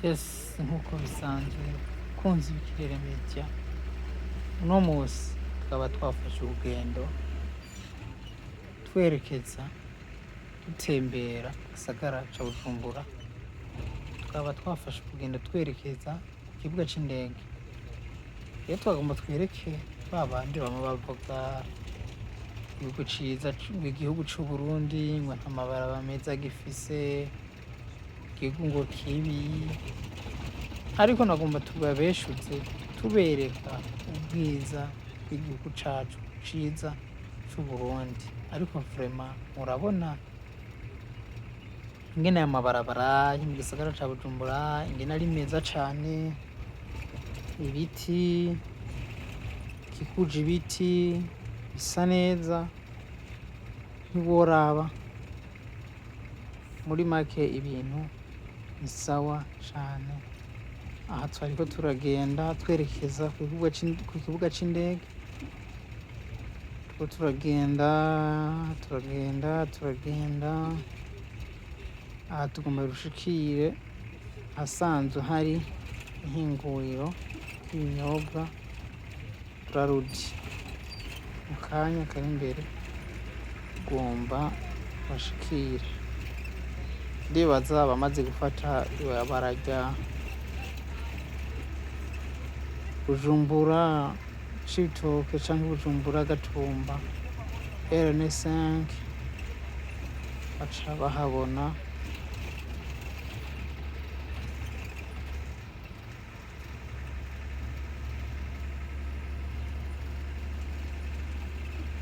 Yes, nk'uko bisanzwe kunzi b'Ikirere Media, uno munsi tukaba twafashe urugendo twerekeza dutembera gisagara ca Bujumbura, tukaba twafashe urugendo twerekeza ku kibuga c'indege. Rero twagomba twereke ba bandi bama bavuga igihugu ciza, igihugu c'Uburundi ngo nta mabarabara meza gifise, igihugu ngo kibi, ariko nagomba tubabeshuze tubereka ubwiza bw'igihugu cacu ciza c'Uburundi. Ariko vraiment murabona ingene aya mabarabara yo mu gisagara ca Bujumbura ingene ari meza cane, ibiti bikikuje ibiti bisa neza ntiworaba, muri make ibintu ni sawa cane. Aha twariko turagenda twerekeza ku kibuga c'indege, turiko turagenda turagenda turagenda, aha tugomba dushikire ahasanzwe hari ihinguriro ry'ibinyobwa Brarudi. Mu kanya kari imbere tugomba bashikire, ndibaza abamaze gufata ibarabara rya Bujumbura Cibitoke canke Bujumbura Gatumba RN5 baca bahabona.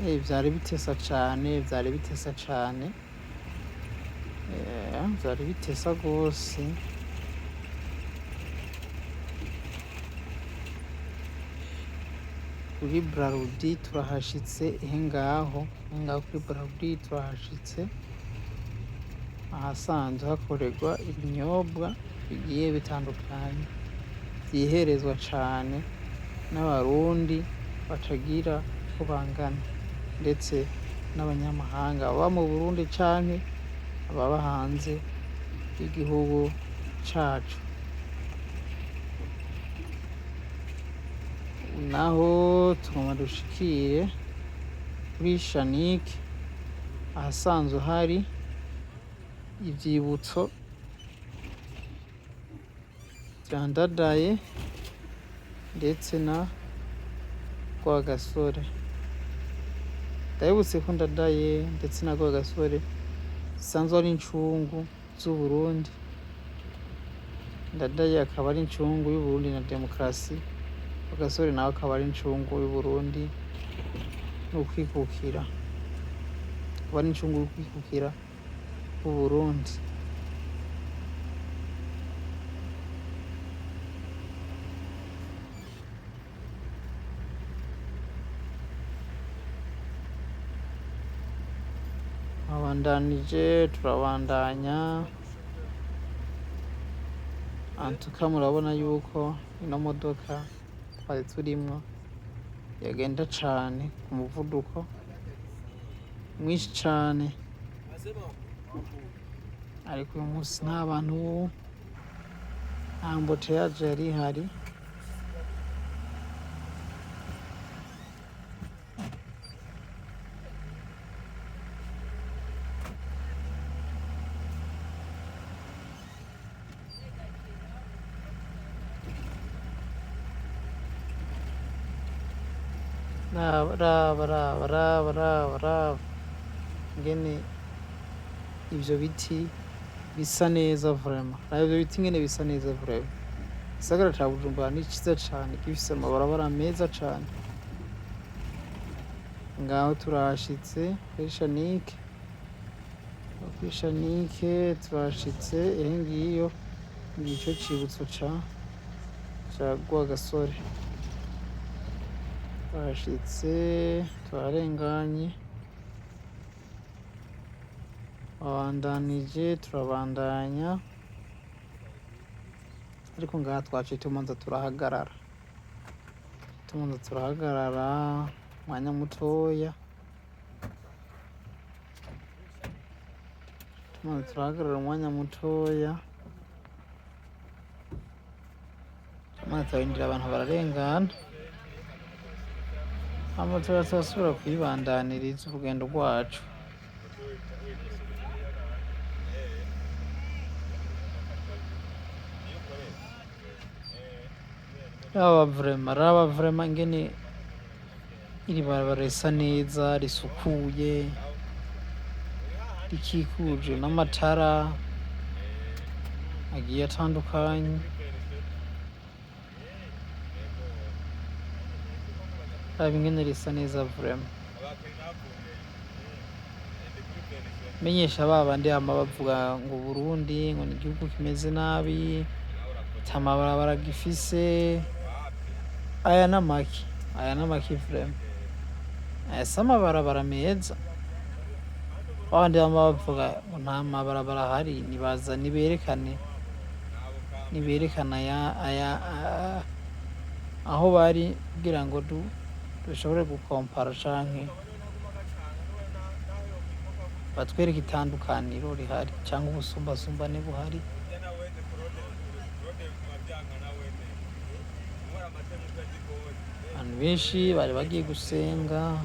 Vyari bitesa cane, vyari bitesa cane, vyari bitesa gose. Kuri Brarudi turahashitse, ehe ngaho, ehe ngaho kuri Brarudi turahashitse, ahasanzwe hakorerwa ibinyobwa bigiye bitandukanye, vyiherezwa cane n'abarundi batagira uko bangana, ndetse n'abanyamahanga baba mu Burundi canke ababa hanze y'igihugu cacu. Naho tugomba dushikire kuri Shanike, ahasanzwe hari ivyibutso vya Ndadaye ndetse na Rwagasore. Ndabibutse ko Ndadaye ndetse na Rwagasore zisanzwe ari incungu z'Uburundi. Ndadaye akaba ari incungu y'Uburundi na demokarasi, Rwagasore nawe akaba ari incungu y'Uburundi n'ukwikukira, akaba ari incungu y'ukwikukira kw'Uburundi. Twabandanije turabandanya, antuka murabona yuko ino modoka twari turimwo yagenda cane ku muvuduko mwinshi cane, ariko uyu munsi nta bantu, nta embouteillage yari ihari. Raba raba raba raba raba raba ingene ivyo biti bisa neza vraiment, raba ivyo biti ingene bisa neza vraiment. Igisagara ca Bujumbura ni ciza cane, gifise amabarabara meza cane. Ngaho turahashitse kuri Shanike, kuri Shanike turahashitse, ehe ngiyo ngico cibutso ca Rwagasore. Turahashitse turarenganye, twabandanije turabandanya, ariko ngaha twaciye tumanza turahagarara, tumanza turahagarara umwanya mutoya, tumanza turahagarara umwanya mutoya. Hama turarindira abantu bararengana, hama turasubira kuyibandaniriza urugendo rwacu. Raba vraiment, raba vraiment ingene iri barabara risa neza, risukuye, rikikujwe n'amatara agiye atandukanye. Raba ingene risa neza vraiment. Menyesha ba bandi bama bavuga ngo Burundi ngo ni igihugu kimeze nabi, ata mabarabara gifise, aya n'amaki, aya n'amaki vraiment. Aya si amabarabara meza. Babandi bama bavuga ngo nta mabarabara ahari, nibaza niberekane, niberekane aya aho bari kugira ngo dushobore gukompara canke batwereke itandukaniro rihari canke ubusumbasumbane buhari. Abantu benshi bari bagiye gusenga.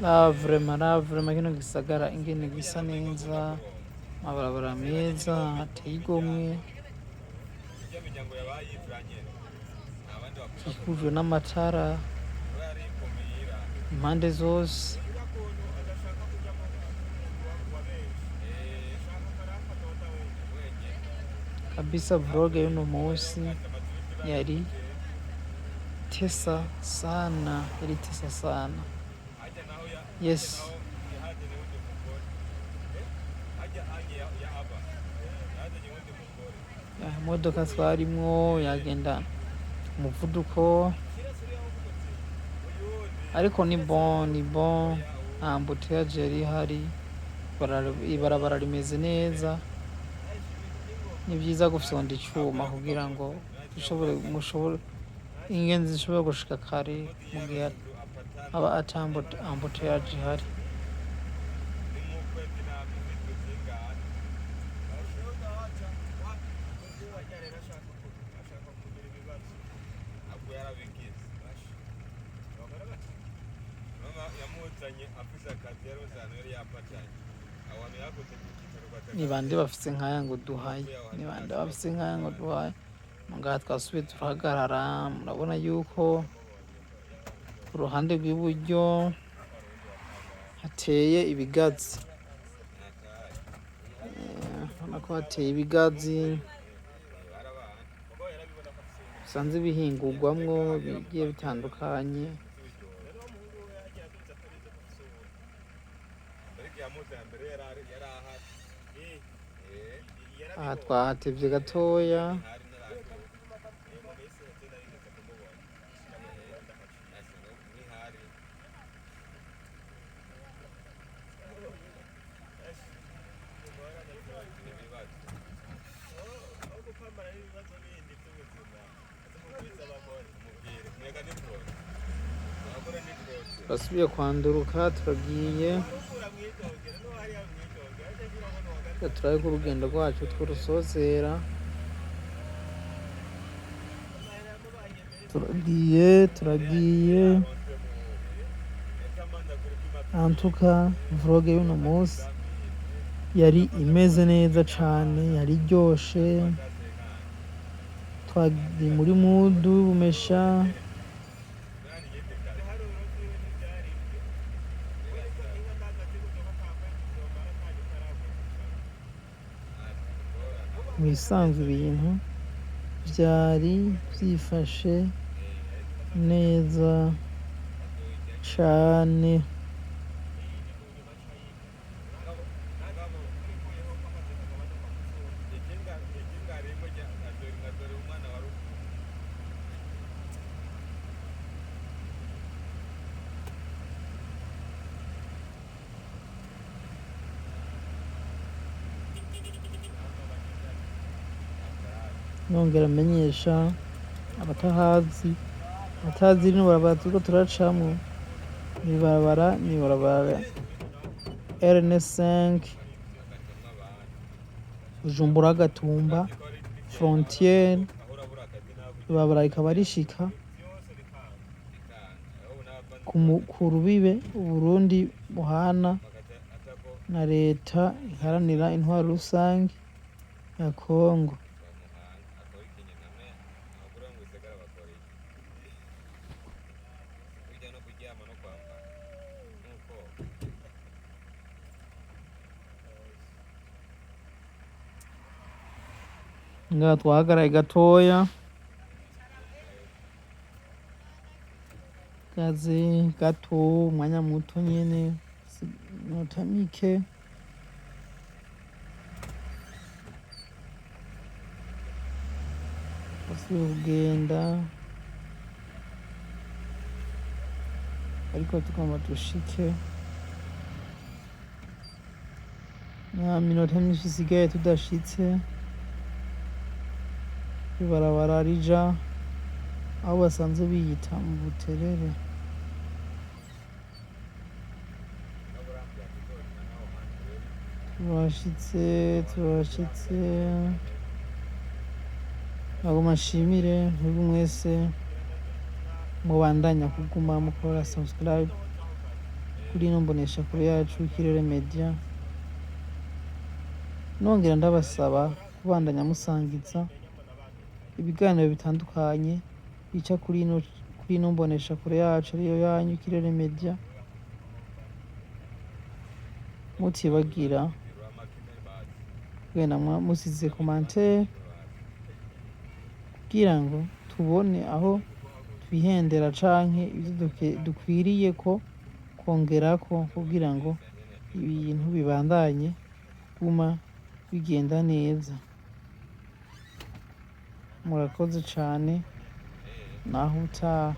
Raba vraiment, raba vraiment kino gisagara ingene gisa neza, amabarabara meza ateye igomwe, gikikujwe n'amatara impande zose. Kabisa vlog y'uno munsi yari tesa sana, yari tesa sana. Yes. Imodoka twarimwo yagenda umuvuduko, ariko ni bon, ni bon, nta embouteillage yari ihari, ibarabara rimeze neza. Ni vyiza gufyonda icuma kugira ngo dushobore, mushobore, ingenzi zishobore gushika kare mu gihe aba ata embouteillage ihari. Ni bande bafise nkaya ngo duhaye? Ni bande bafise nkaya ngo duhaye? Ngaha twasubiye turahagarara, murabona yuko ku ruhande rw'iburyo hateye ibigazi. Urabona ko hateye ibigazi bisanzwe bihingurwamwo bigiye bitandukanye. Aha twahatevye gatoya. Turasubiye kwanduruka, turagiye. Turabe ko urugendo rwacu twurusozera. Turagiye, turagiye. Antuka vlog y'uno munsi yari imeze neza cane, yari iryoshe. Twari muri mood y'ubumesha. Mu bisanzwe ibintu vyari vyifashe neza cane. Nongera menyesha abatahazi, abatazi rino barabara turiko turacamwo, ni ibarabara, ni ibarabara RN5. Bujumbura Gatumba frontière, ibarabara rikaba rishika ku rubibe Uburundi buhana na leta iharanira intwaro rusangi ya Kongo. Ngaha twahagaraye gatoya gaze gato, umwanya muto nyene, iminota mike. Twasubiye kugenda ariko tugomba dushike, nta minota myinshi isigaye tudashitse. Ibarabara rija aho basanzwe biyita mu Buterere. Turashitse, turashitse. Nagoma nshimire mwebwe mwese mubandanya kuguma mukora subscribe kuri ino mboneshakure yacu Kirere Media, nongera ndabasaba kubandanya musangiza ibiganiro bitandukanye bica kuri ino mboneshakure yacu ariyo yanyu Kirere Media, mutibagira kugenda musize commentaire kugira ngo tubone aho twihendera canke ivyo dukwiriye ko kongerako kugira ngo ibintu bibandanye kuguma bigenda neza. Murakoze cane, naho utaha.